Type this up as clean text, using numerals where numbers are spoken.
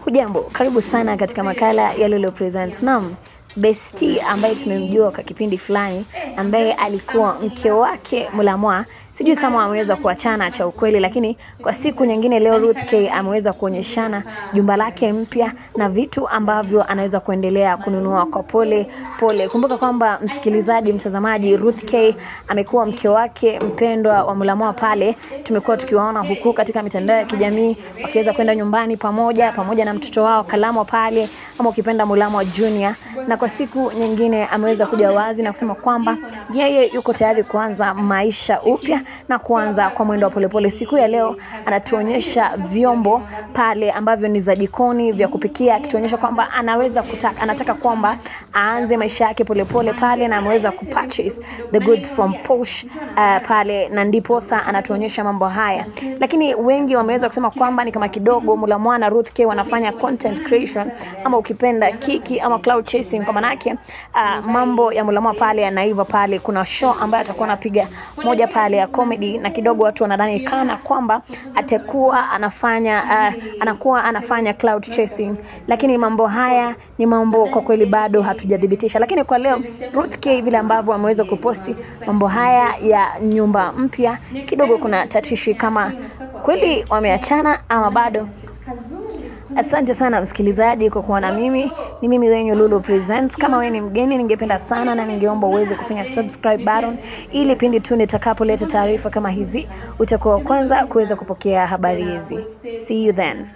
Hujambo, karibu sana katika makala ya Lulu Presents. Naam, Bestie ambaye tumemjua kwa kipindi fulani, ambaye alikuwa mke wake Mulamwa, sijui kama ameweza kuachana cha ukweli, lakini kwa siku nyingine leo Ruth K ameweza kuonyeshana jumba lake mpya na vitu ambavyo anaweza kuendelea kununua kwa pole pole. Kumbuka kwamba msikilizaji, mtazamaji, Ruth K amekuwa mke wake mpendwa wa Mulamwa pale, tumekuwa tukiwaona huku katika mitandao ya kijamii wakiweza kwenda nyumbani pamoja pamoja na mtoto wao Kalamo pale, ama ukipenda Mulamwa Junior. Na kwa siku nyingine ameweza kuja wazi na kusema kwamba yeye yuko tayari kuanza maisha upya na kuanza kwa mwendo wa polepole. Siku ya leo anatuonyesha vyombo pale ambavyo ni za jikoni vya kupikia, akituonyesha kwamba anaweza kutaka, anataka kwamba aanze maisha yake polepole pale, na ameweza kupurchase the goods from Posh pale, na ndiposa anatuonyesha mambo haya. Lakini wengi wameweza kusema kwamba ni kama kidogo Mulamwa na Ruth K wanafanya content creation ama ukipenda kiki ama cloud chasing, kwa manake mambo ya Mulamwa pale yanaiva pale. Kuna show ambayo atakuwa anapiga moja pale ya comedy, na kidogo watu wanadhani kana kwamba atakuwa anafanya anakuwa anafanya cloud chasing, lakini mambo haya ni mambo kwa kweli bado hatujathibitisha. Lakini kwa leo Ruth K vile ambavyo ameweza kuposti mambo haya ya nyumba mpya, kidogo kuna tatishi kama kweli wameachana ama bado. Asante sana msikilizaji kwa kuwa na mimi. Ni mimi wenyu Lulu Presents. Kama wewe ni mgeni, ningependa sana na ningeomba uweze kufanya subscribe button ili pindi tu nitakapoleta taarifa kama hizi utakuwa wa kwanza kuweza kupokea habari hizi. See you then.